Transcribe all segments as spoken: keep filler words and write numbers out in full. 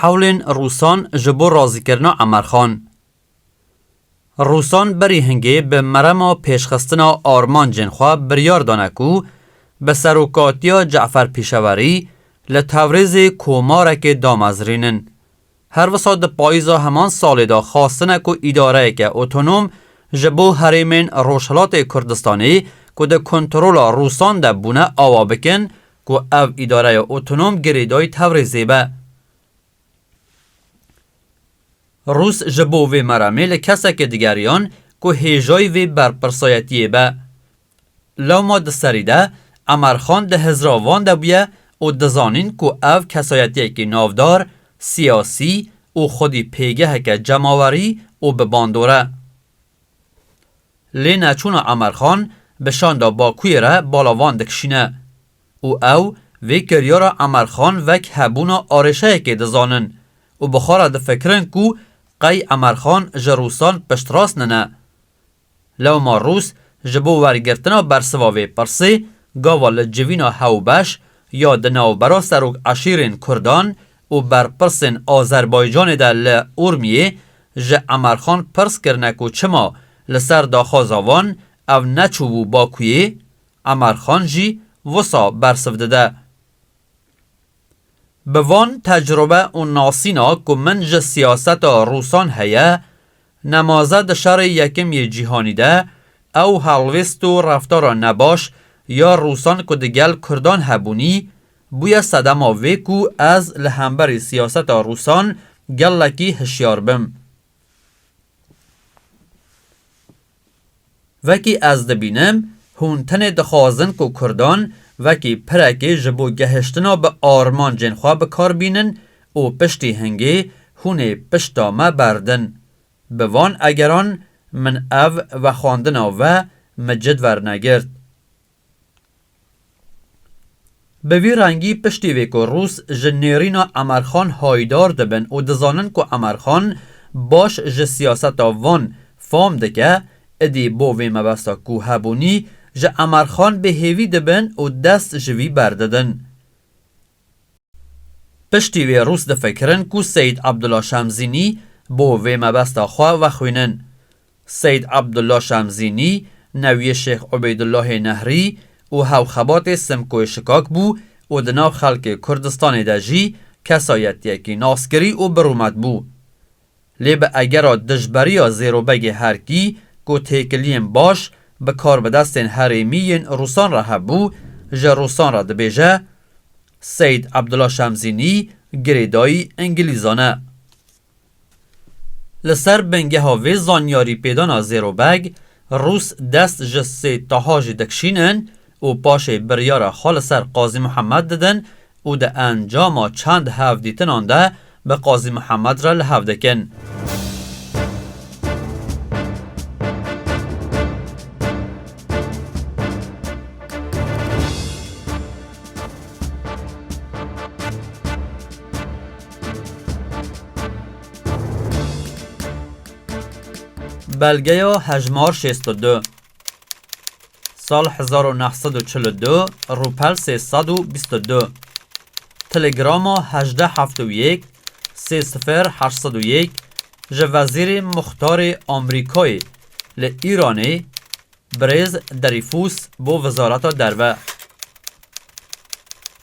Hewlên Rûsan ji bo razîkirina Emerxan. Rûsan berî hingê bi merema pêşxistina armancên xwe biryar dane ku bi serokatiya Cefer Pîşewerî li Tewrêzê komarekê damezrînin. Her wisa di payîza heman salê de xwastine ku îdareyeke otonom ji bo herêmên Rojhilatê Kurdistanê ku di kontrola Rûsan de bûne awa bikin ku ev îdareya otonom girêdayî Tewrêzê be. Rûs ji bo vê meremê li kesekê digeriyan ku hêjayî vê berpirsayetiyê be. Lewma di serî de Emerxan di hizra van de bûye û dizanîn ku ev kesayetiyekî navdar, siyasî û xwedî pêgeheke cemawerî û bi bandor e. Lê neçûna Emerxan bi şanda Bakuyê re bala van dikişîne û ew vê kiryara Emerxan wek hebûna arêşeyekê dizanin û bi xwe re difikirin ku qey Emerxan ji Rûsan piştrast nine. Lewma Rûs ji bo wergirtina bersiva vê pirsê gava li civîna hewbeş ya di navbera serok eşîrên Kurdan û berpirsên Azerbaycanê de li Urmiyê ji Emerxan pirs kirine ku çima li ser daxwaza van ev neçûbû Bakuyê, Emerxan jî wisa bersiv dide. Bi van tecrube û nasîna ku min ji siyaseta Rûsan heye, nemaze di şerê yekim yê cîhanî de ew helwêst û reftara nebaş ya Rûsan ku digel Kurdan hebûnî, bûye sedema vê ku ez li hemberî siyaseta Rûsan gelekî hişyar bim. Wekî ez dibînim, hûn tenê dixwazin ku Kurdan wekî pirekê ji bo gehiştina bi armancên xwe bi kar bînin û piştî hingê hûn ê pişta me berdin. Bi van egeran min ev vexwendina we mi cid wernegirt. Bi vî rengî piştî vê ku Rûs ji nêrîna Emerxan haydar dibin û dizanin ku Emerxan baş ji siyaseta van fam dike, idî bo vê mebesta ku hebûnî ji Emerxan bêhêvî dibin û dest ji vî berdidin. Piştî wê Rûs difikirin ku Seyîd Abdullah Şemzînî bo vê mebesta xwe vexwînin. Seyîd Abdullah Şemzînî newiyê Şêx Ubeydullahê Nehrî û hevxebatê Simkoyê Şikak bû û di nav xelkê Kurdistanê de jî kesayetiyekî naskirî û birûmet bû. Lê bi egera dijberiya zêrobegê herkî ku têkiliyên baş bi karbidestên herêmî yên Rûsan re hebû, ji Rûsan re dibêje, Seyîd Abdullah Şemzînî girêdayî Îngilîzan e. Li ser bingeha vê zanyarî pêdana zêrobeg, Rûs dest ji sê taha jî dikişînin û paşê biryara xwe li ser Qazî Mihemed didin û di encama çend hevdîtinan de bi Qazî Mihemed re li hev dikin. Belgeya hejmar şêst û du. Sal hezar û neh sed û çil û du, rûpel sê sed û bîst û du. Telegrama hejdeh heft û yek, sê sifir heşt sed û yek, ji Wezîrê Muxtarê Amerîkayê li Îranê, Birêz Derîfûs bo Wezareta Derve.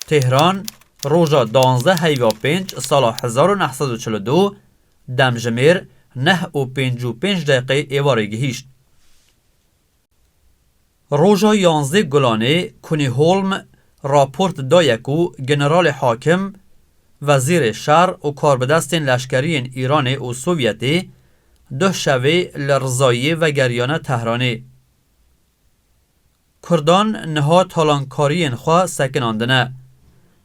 Tehran, roja danzdeh heyva pênc sala hezar û neh sed û çil û du, demjimêr neh û pêncî û pênc deqê êvarê gihîşt. Roja yanzdeh Gulanê Kuniholm raport daye ku generalê hakim, wezîrê şer û karbidestên leşkerî yên Îranê û Sovyetê duh şevê li rizayiyê vegeriyane Tehranê. Kurdan niha talankariyên xwe sekinandine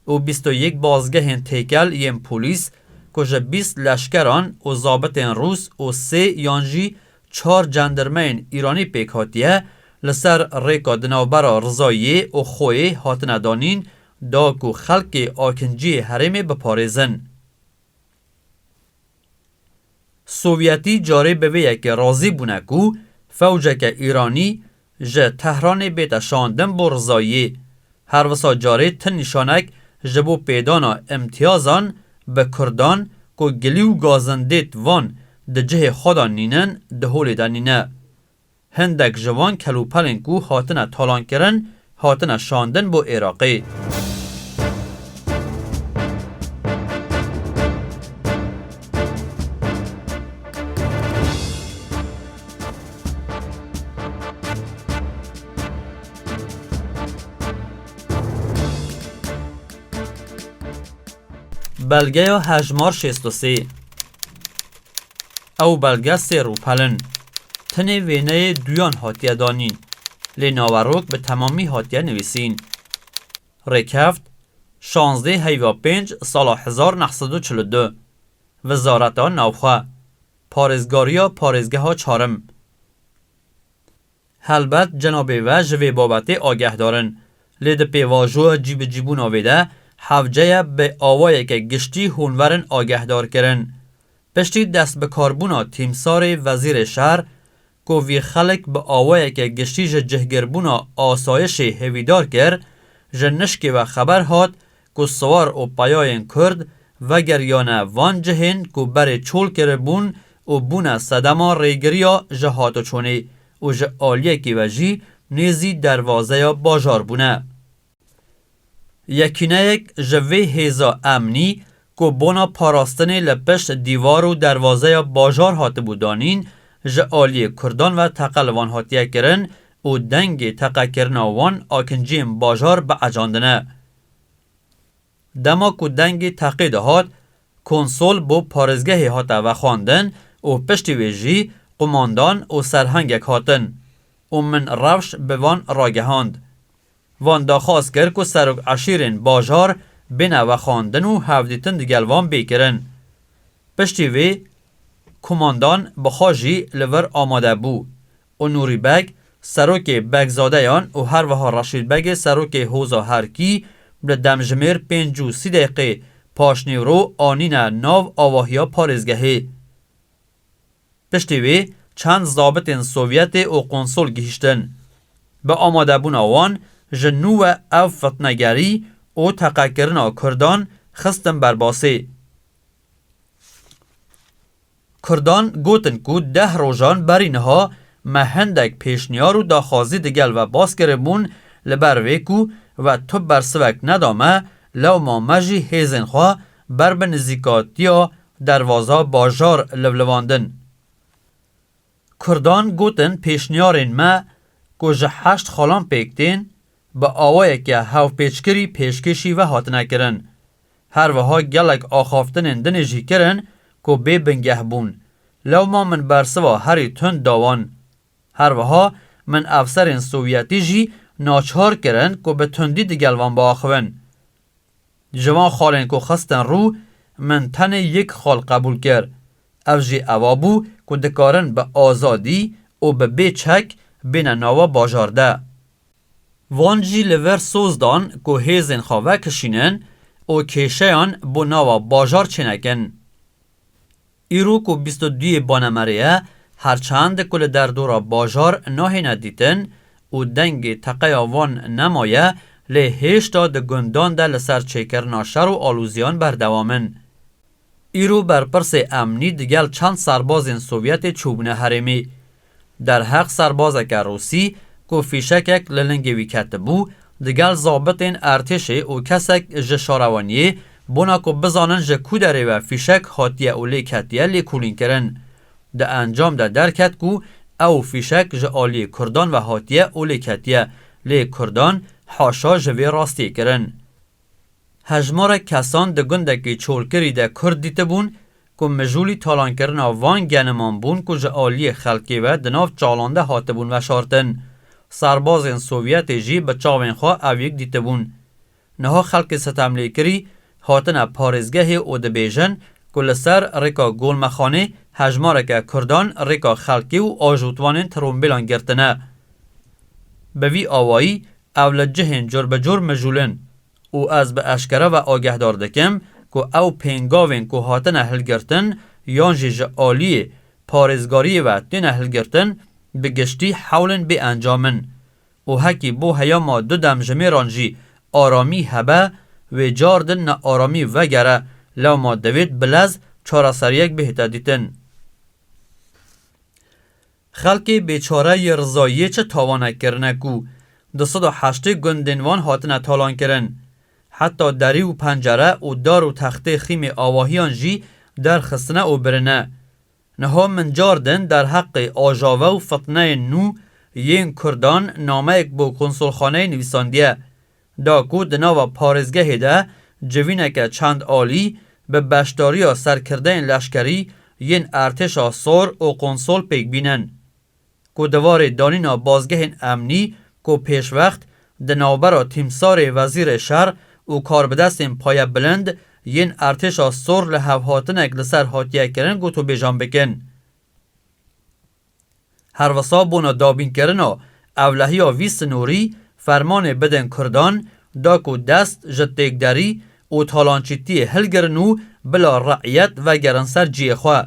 û bîst û yek bazgehên têkel yên polîs ku ji bîst leşkeran û zabitên rûs û sê yan jî çar cendirmeyên Îranî pêk hatiye, li ser rêka di navbera Rizayiyê û Xoyê hatine danîn, da ku xelkê akinciyê herêmê biparêzin. Sovyetî carê bi vê yekê razî bûne ku fewceke Îranî ji Tehranê bête şandin bo rizayiyê. Her wisa carê ti nîşanek ji bo pêdana îmtiyazan bi Kurdan ku gilî û gazindêt van di cihê xwe de nînin, di holê de nîne. Hindek ji van kelûpelên ku hatine talankirin, hatine şandin bo Iraqê. Belgeya hejmar şêst û sê. Ew belge sê rûpel in. Tenê wêneyê duyan hatiye danîn, lê naverok bi temamî hatiye nivîsîn. Rêkeft, şanzdeh heyva pênc sala hezar neh sed û çil û du. Wezareta Navxwe. Parêzgariya parêzgeha çarim. Helbet cenabê we ji vê babetê agehdar in, lê di pêvajoya cîbicîbûna vê de hewce ye bi awayeke giştî hûn werin agehdarkirin. Piştî destbikarbûna tîmsarê wezîrê şer, ku vî xelk bi awayeke giştî ji cihgirbûna asayişê hêvîdar kir, ji nişkê ve xeber hat ku siwar û peyayên Kurd vegeriyane van cihên ku berê çol kiribûn û bûne sedema rêgiriya ji hatoçûnê û ji aliyekî ve jî nêzî dervazeya bajar bûne. Yekîneyek ji vê hêza emnî ku bona parastinê li pişt dîwar û dervazeya bajar hatibû danîn, ji aliyê Kurdan ve teqe li van hatiye kirin û dengê teqekirina wan akinciyên bajar biecandine. Dema ku dengê teqê dihat, konsol bo parêzgehê hate vexwandin û piştî wê jî qumandan û serhengek hatin û min rewş bi van ragehand. Van daxwaz kir ku serok eşîrên bajar bêne vexwandin û hevdîtin digel van bê kirin. Piştî vê, kumandan bi xwe jî li vir amade bû û Nûrî Beg, serokê Begzadeyan û her wiha Reşîd Begê serokê Hoza Herkî bi demjimêr pênc û sî deqê paşnîvro anîne nav avahiya parêzgehê. Piştî wê çend zabitên Sovyetê û konsol gihîştin. Bi amadebûna wan ji nû ve ev fitnegerî û teqekirina Kurdan xistin berbasê. Kurdan gotin ku deh rojan berî niha me hindek pêşniyar û daxwazî digel ve bas kiribûn, li ber vê ku we tu bersivek neda me, lewma me jî hêzên xwe ber bi nizîkatiya dervaza bajar livlivandin. Kurdan gotin pêşniyarên me ku ji heşt xalan pêk tên, bi awayeke hevpêçkirî pêşkêşî ve hatine kirin. Her wiha gelek axaftinên dinê jî kirin ku bê bingeh bûn. Lewma min bersiva herî tund da wan. Her wiha min efserên Sovyetî jî naçar kirin ku bi tundî digel van biaxivin. Ji van xalên ku xistin rû, min tenê yek xal qebûl kir. Ev jî eva bû ku dikarin bi azadî û bi bê çek bêne nava bajar de. Van jî li vir soz dan ku hêzên xwe vekişînin û kêşeyan bo nava bajar çênekin. Îro ku bîst û duyê Banemerê ye, her çend ku li derdora bajar nahêne dîtin û dengê teqeya wan nemaye, lê hêşta di gundan de li ser çêkirina şer û alûziyan berdewam in. Îro berpirsê emnî digel çend serbazên Sovyetê çûbûne herêmê. Derheq serbazeke Rûsî ku fîşekek li lingê wî ketibû, digel zabitên ertêşê û kesek ji şarewaniyê, bona ku bizanin ji ku derê ve fîşek hatiye û lê ketiye, lêkolîn kirin. Di encam de derket ku ew fîşek ji aliyê Kurdan ve hatiye û lê ketiye, lê Kurdan haşa ji vê rastiyê kirin. Hejmarek kesan di gundekî çolkirî de Kurd dîtibûn ku mijûlî talankirina van geniman bûn ku ji aliyê xelkê ve di nav çalan de hatibûn veşartin. Serbazên Sovyetê jî bi çavên xwe ev yek dîtibûn. Niha xelkê sitemlêkirî hatine parêzgehê û dibêjin ku li ser rêka Golmexanê hejmareke Kurdan rêka xelkê û ajotvanên trombêlan girtine. Bi vî awayî ev li cihên cur bi cur mijûl in. û ez bi eşkere ve agehdar dikim ku ew pêngavên ku hatine hilgirtin yan jî ji aliyê parêzgariyê ve têne hilgirtin, bi giştî hewlên bê encam in. Û hekî bo heyama du demjimêran jî aramî hebe, wê car din nearamî vegere, lewma divêt bi lez çareseriyek bihête dîtin. Xelkê bêçare yê Rizayiyê çi tawanek kirine ku du sed û heştê gundên wan hatine talankirin? Heta derî û pencere û dar û textê xîmê avahiyan jî derxistine û birine. Niha min car din derheqê ajave û fitneyên nû yên Kurdan nameyek bo konsolxaneyê nivîsandiye. Da ku di nava parêzgehê de civîneke çend alî bi beşdariya serkirdeyên leşkerî yên ertêşa sor û konsol pêk bînin. Ku di warê danîna bazgehên emnî ku pêşwext di navbera Tîmsarê Wezîrê Şer û karbidestên payebilind yên ertêşa sor li hevhatinek li ser hatiye kirin gotûbêjan bikin. Herwisa bona dabînkirina ewlehiya vî sinorî fermanê bidin Kurdan, da ku dest ji têkderî û talançîtiyê hilgirin û bila re'yet vegerin ser cihê xwe.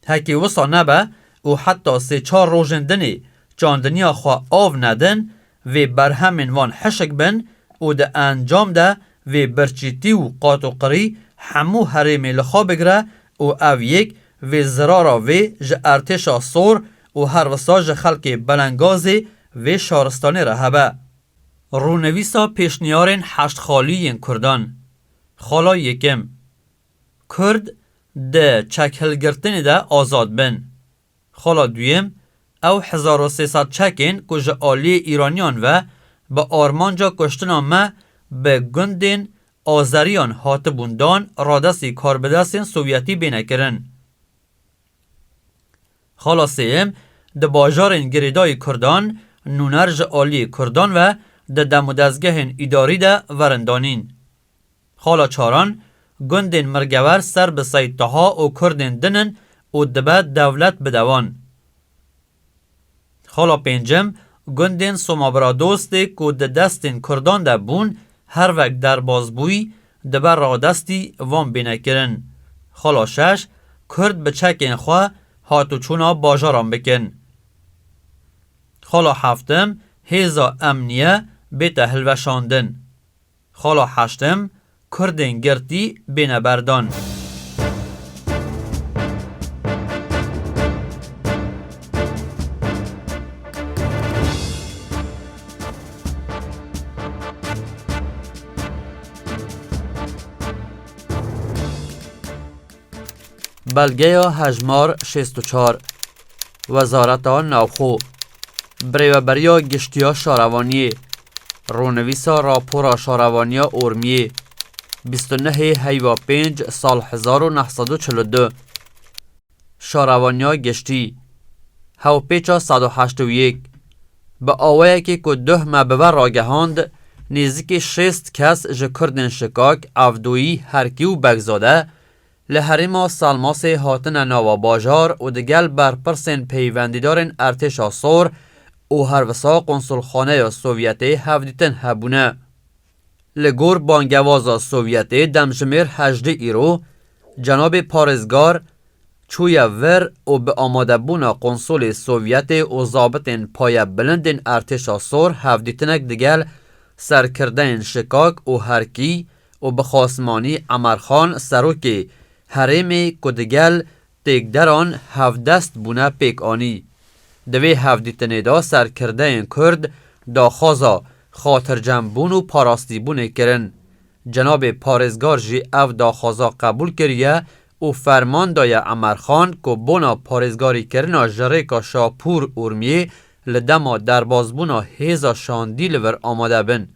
Hekî wisa nebe û heta sê çar rojên dinê çandiniya xwe av nedin, vê berhemên wan hişk bin û di encam de vê birçîtî û qat û qirî hemû herêmê li xwe bigire û ev yek vê zirara vê ji ertêşa sor û herwisa ji xelkê belengazê vê şaristanê re hebe. Rûnivîsa pêşniyarên heşt xalî yên Kurdan. Xala yekem. Kurd di çekhilgirtinê de azad bin. Xala duyem, ew hezar û sê sed çekên ku ji aliyê Îraniyan ve bi armanca kuştina me bi gundên Azeriyan hatibûn dan, radestî karbidestên Sovyetî bêne kirin. Xala sêyem, di bajarên girêdayî Kurdan, nûner ji aliyê Kurdan ve di dem û dezgehên îdarî de werin danîn. Xala çaran, gundên Mirgewer ser bi Seyd Taha û Kurdên din in û dibe dewlet bide wan. Xala pêncem, gundên Somabradostê ku di destên Kurdan de bûn, her wek derbas bûyî, dibe radestî van bêne kirin. Xala şeş, Kurd bi çekên xwe hatûçûna bajaran bikin. Xala heftim, hêza emniye bête hilweşandin. Xala heştim, Kurdên girtî bêne berdan. Belgeya hejmar şêst û çar. Wezareta Navxwe. Birêveberiya Giştiya Şarewaniyê. Rûnivîsa Rapora Şarewaniya Ormiyê. Bîst û nehê heyva pênc sal hezar û neh sed û çil û du. Şarewaniya Giştî. Hewpêça sed û heşt û yek. Bi awayekê ku duh me bi we ragehand, nêzîkî şêst kes ji Kurdên Şikak, Evdoyî, Herkî û Begzade, li herêma Salmasê hatine nava bajar û digel berpirsên peywendîdarên Ertêşa Sor û herwisa Konsulxaneya Sovyetê hevdîtin hebûne. Li gor bangevaza Sovyetê demjimêr hejdê îro, cenabê parêzgar çûye vir û bi amadebûna konsulê Sovyetê û zabitên payebilindên Ertêşa Sor hevdîtinek digel serkirdeyên Şikak û Herkî û bi xasmanî Emerxan serokê herêmê ku digel têkderan hevdest bûne pêk anî. Di vê hevdîtinê de serkirdeyên Kurd daxwaza xatircembûn û parastîbûnê kirin. Cenabê parêzgar jî ev daxwaza qebûl kiriye û ferman daye Emerxan ku bona parêzgarîkirina ji rêka Şapûr Urmiyê li dema derbasbûna hêza şandî li vir amade bin.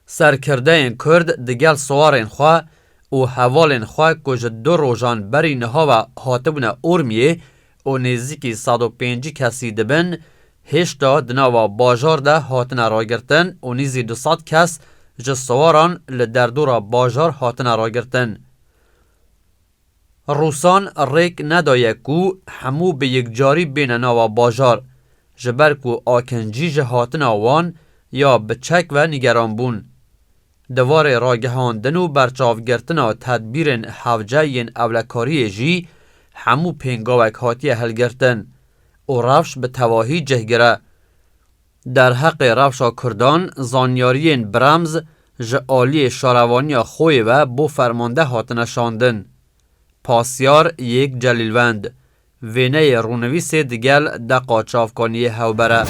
Serkirdeyên Kurd digel siwarên xwe û hevalên xwe ku ji du rojan berî niha ve hatibûne Urmiyê û nêzîkî sed û pêncî kesî dibin, hêşta di nava bajar de hatine ragirtin û nîzî du sed kes ji siwaran li derdora bajar hatine ragirtin. Rûsan rêk nedaye ku hemû bi yekcarî bêne nava bajar, ji ber ku akincî ji hatina wan ya bi çek ve nîgeran bûn. Di warê ragihandin û berçavgirtina tedbîrên hevce yên ewlekariyê jî hemû pêngawek hatiye hilgirtin û rewş bi tevahî cih gire. Derheqê rewşa Kurdan zanyariyên biremz ji aliyê şarevaniya xwe yê ve bo fermande hatine şandin. Pasyar yek Celîlwend. Vêneyê rûnivîsê digel deqa çavkaniyê hewbere.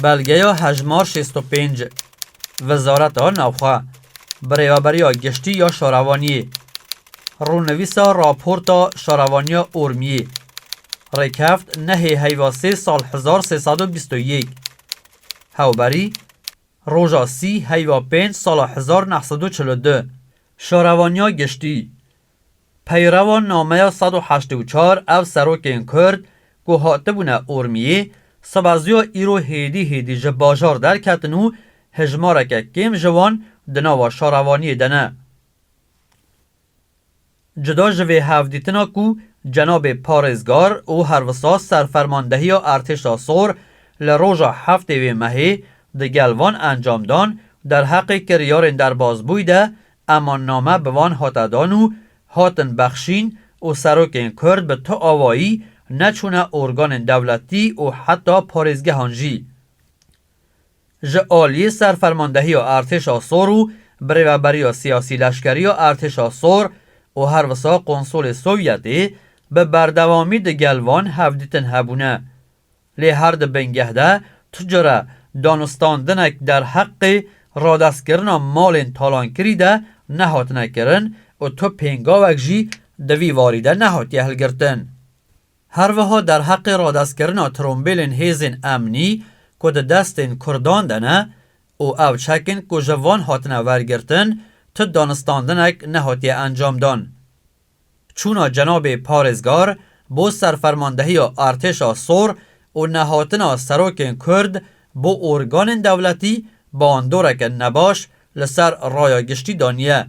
Belgeya hejmar şêst û pênc. Wezareta Navxwe. Birêveberiya Giştî ya Şarewaniyê. Rûnivîsa raporta Şarevaniya Ormiyê. Rêkeft nehê heyva sê sal hezar sê sed û bîst û yek. Hewberî, roja sî heyva pênc sala hezar neh sed û çil û du. Şarevaniya Giştî. Peyrewa nameya sed û heştê û çar ev serokên Kurd ku hatibûne Ormiyê, sibeziya îro hêdî hêdî ji bajar derketin û hejmareke kêm ji wan di nava şarevaniyê de ne. Cuda ji vê hevdîtina ku cenabê parêzgar û herwisa serfermandehiya Ertêşa Sor li roja heftê vê mehê digel van encam dan, derheqê kiryarên derbazbûyî de emanname bi van hate dan û hatin bexşîn û serokên Kurd bi tu awayî neçûne organên dewletî û heta parêzgehan jî. Ji aliyê serfermandehiya Ertêşa Sor û birêveberiya siyasî leşkerî ya Ertêşa Sor û herwisa konsolê Sovyetê bi berdewamî digel van hevdîtin hebûne. Lê her di bingeh de tu cure danûstandinek derheqê radestkirina malên talankirî de nehatine kirin û tu pêngawek jî di vî warî de nehatiye hilgirtin. Her wiha derheqê radestkirina trombêlên hêzên emnî ku di destên Kurdan de ne û ev çekên ku ji van hatine wergirtin, tu danûstandinek nehatiye encamdan. Çûna cenabê parêzgar bo serfermandehiya Ertêşa Sor û nehatina serokên Kurd bo organên dewletî bandoreke nebaş li ser raya giştî daniye.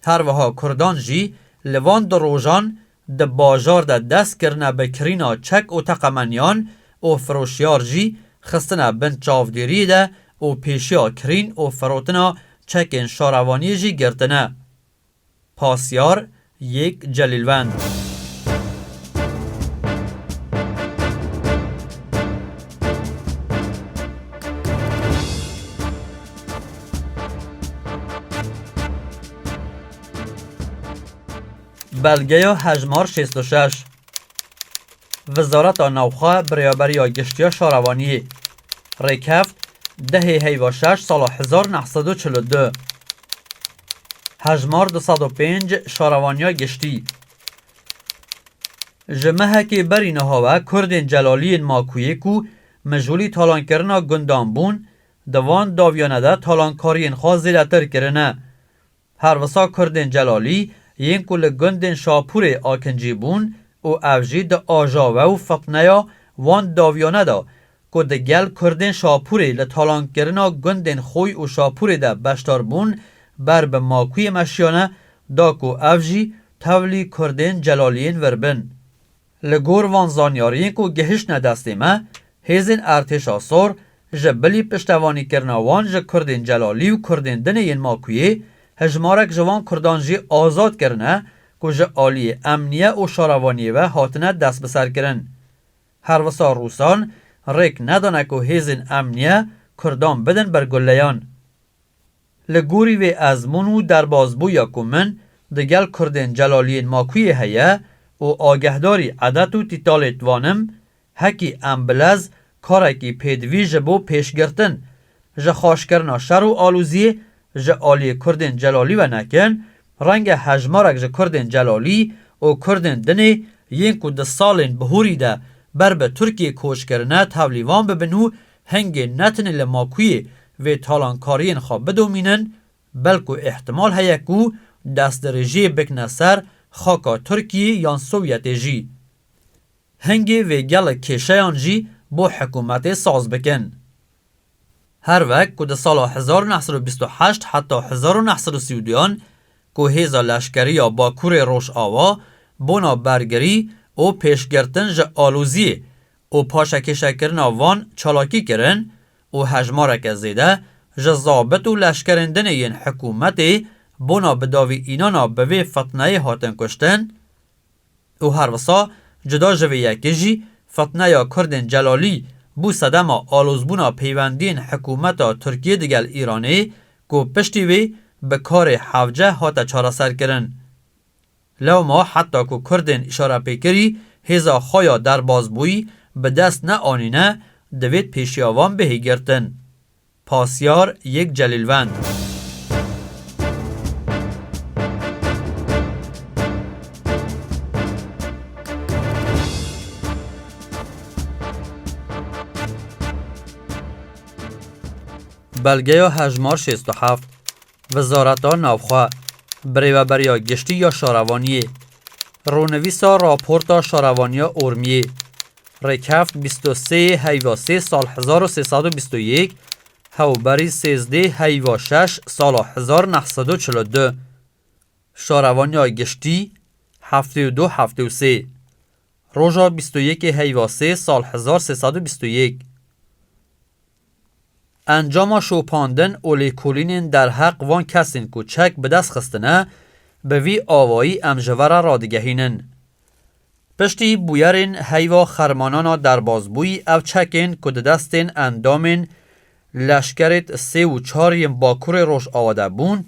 Her wiha Kurdan jî li van du rojan di bajar de dest kirine bi kirîna çek û teqemeniyan û firoşiyar jî xistine bin çavdêriyê de û pêşiya kirîn û firotina çekên şarevaniyê jî girtine. Pasyar yek Celîlwend. Belgeya hejmar şêst û şeş. Wezareta Navxwe Birêveberiya Giştiya Şarewaniyê. Rêkeft dehê heyva şeş sala hezar neh sed û çil û du. Hejmar du sed û pênc. Şarevaniya Giştî. Ji mehekê berî niha we Kurdên Celalî yên Makûyê ku mijûlî talankirina gundan bûn, di van dawiyane de talankariyên xwe zêdetir kirine. Her wisa Kurdên Celalî yên ku li gundên Şapûrê akincî bûn û ev jî di ajave û fitneya wan dawiyane de ku di gel Kurdên Şapûrê li talankirina gundên Xoy û Şapûrê de beşdar bûn, ber bi Makûyê meşiyane da ku ev jî tevlî Kurdên Celaliyên vir bin. Li gor van zanyariyên ku gihiştine destê me, hêzên Ertêşa Sor ji bilî piştevanîkirina wan ji Kurdên Celalî û Kurdên dinê yên Makûyê, hejmarek ji van Kurdan jî azad kirine ku ji aliyê emniye û şarevaniyê ve hatine destbiserkirin. Her wisa Rûsan rêk nedane ku hêzên emniye Kurdan bidin ber guleyan. Li gorî vê ezmûn û derbazbûya ku min digel Kurdên Celaliyên Makûyê heye û agehdarî edet û tîtalê divanim, hekî em bi lez karekî pêdivî ji bo pêşgirtin, ji xaşkirina şer û aloziyê ji aliyê Kurdên Celalî ve nekin, renge hejmarek ji Kurdên Celalî û Kurdên dinê yên ku di salên bihurî de ber bi Tirkiyê koç kirine tevlî wan bibin û hingê ne tenê li Makûyê vê talankariyên xwe bidomînin, belku îhtimal heye ku destdirêjiyê bikine ser xaka Tirkiyê yan Sovyetê jî. Hingê vê gelek kêşeyan jî bo hikûmetê saz bikin. Her wek ku di sala hezar û neh sed û bîst û heşt heta hezar û neh sed û sî û duyan ku hêza leşkerî ya Bakurê Rojava bona bergirî û pêşgirtin ji aloziyê û paşekêşekirina van çalakî kirin û hejmareke zêde ji zabit û leşkerên dinê yên hikûmetê bona bidawî înana bi vê fitneyê hatin kuştin û her wisa cuda ji vê yekê jî fitneya Kurdên Celalî bû sedema alozbûna peywendiyên hikûmeta Tirkiyê digel Îranê ku piştî wê bi karê hewce hate çareserkirin. Lewma heta ku Kurdên îşarepêkirî hêza xwe ya derbazbûyî bi dest neanîne, divêt pêşiya van bihê girtin. Pasyar yek Celîlvend. Belgeya hejmar şêst û heft. Wezareta Navxwe, Birêveberiya Giştî ya Şarevaniyê, Rûnivîsa Raporta Şarevaniya Urmiyê, Rêkeft bîst û sê heyva sê sal hezar û sê sed û bîst û yek, Hewberî sêzdê heyva şeş sala hezar neh sed û çil û du, Şarevaniya Giştî heftê û du heftê û sê, roja bîst û yekê heyva sê sal hezar sê sed û bîst û yek. Encama şopandin û lêkolînên derheq van kesên ku çek bi dest xistine, bi vî awayî em ji ve re radigehînin. Piştî bûyerên heyva xermanana derbazbûyî ev çekên ku di destên endamên leşkerêt sê û çar yên Bakurê Rojava de bûn,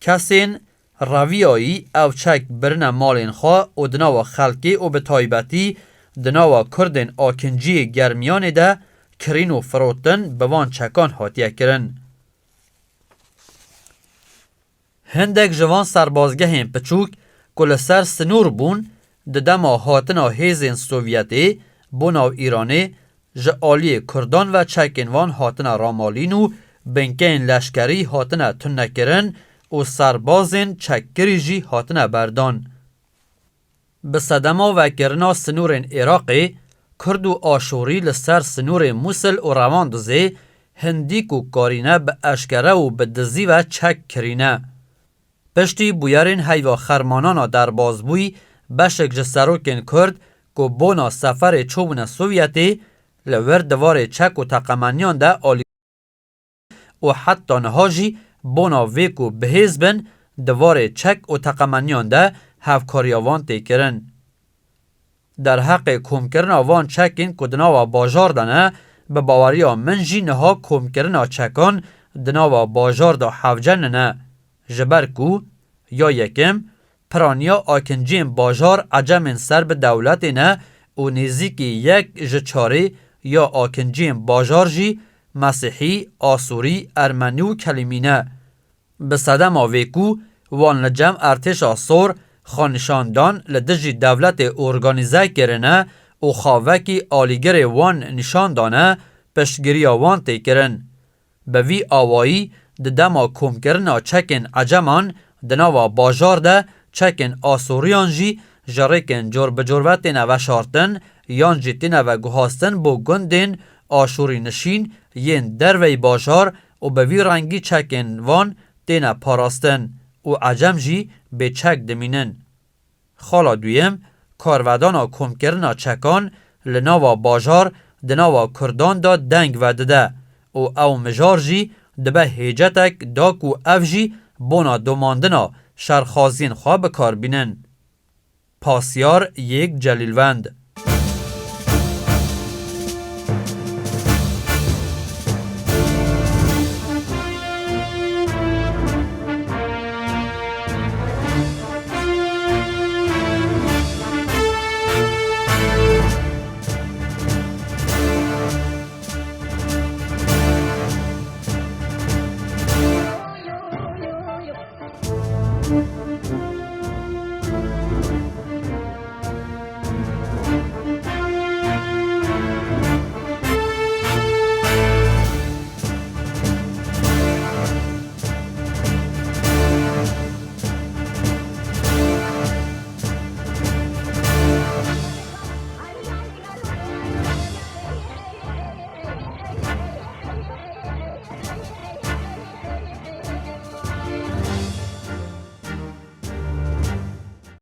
kesên reviyayî ev çek birine malên xwe û di nava xelkê û bi taybetî di nava Kurdên Akinciyê Germiyanê de kirîn û firotin bi van çekan hatiye kirin. Hindek ji van serbazgehên piçûk ku li ser sinûr bûn, di dema hatina hêzên Sovyetê bo nav Îranê, ji aliyê Kurdan ve çekên van hatine ramalîn û binkeyên leşkerî hatine tunekirin û serbazên çekkirî jî hatine berdan. Bi sedema vekirina sinûrên Iraqê, Kurd û Aşûrî li ser sinûrê Mûsil û Rewandizê hindî ku karîne bi eşkere û bi dizî ve çek kirîne. Piştî bûyerên heyva xermanana derbazbûyî, beşek ji serokên Kurd ku bona seferê çûbûne Sovyetê, li wir di warê çek û teqemeniyan de alî û heta niha jî bona vê ku bihêz bin, di warê çek û teqemeniyan de hevkariya wan tê kirin. Derheqê komkirina van çekên ku di nava bajar de ne, bi baweriya min jî niha komkirina çekan di nava bajar de hewce nine. Ji ber ku, ya yekem, piraniya akinciyên bajar ecemên ser bi dewletê ne û nêzîkî yek ji çarê ya akinciyên bajar jî mesîhî, asûrî, ermenî û kelîmî ne. Bi sedema vê ku wan li cem ertêşa sor xwe nîşan dan, li dijî dewletê organîze kirine û xwe wekî alîgirê wan nîşan dane, piştgiriya wan tê kirin. Bi vî awayî, di dema komkirina çekên eceman di nava bajar de, çekên asûriyan jî ji rêkên cor bi cor ve têne veşartin yan jî têne veguhastin bo gundên aşûrî nişîn yên derveyî bajar û bi vî rengî çekên van têne parastin û ecem jî bê çek dimînin. Xala duyem, karvedana komkirina çekan li nava bajar di nava Kurdan de deng vedide û ew mijar jî dibe hêcetek da ku ev jî bona domandina şerxwaziyên xwe bi kar bînin. Pasyar yek Celîlvend.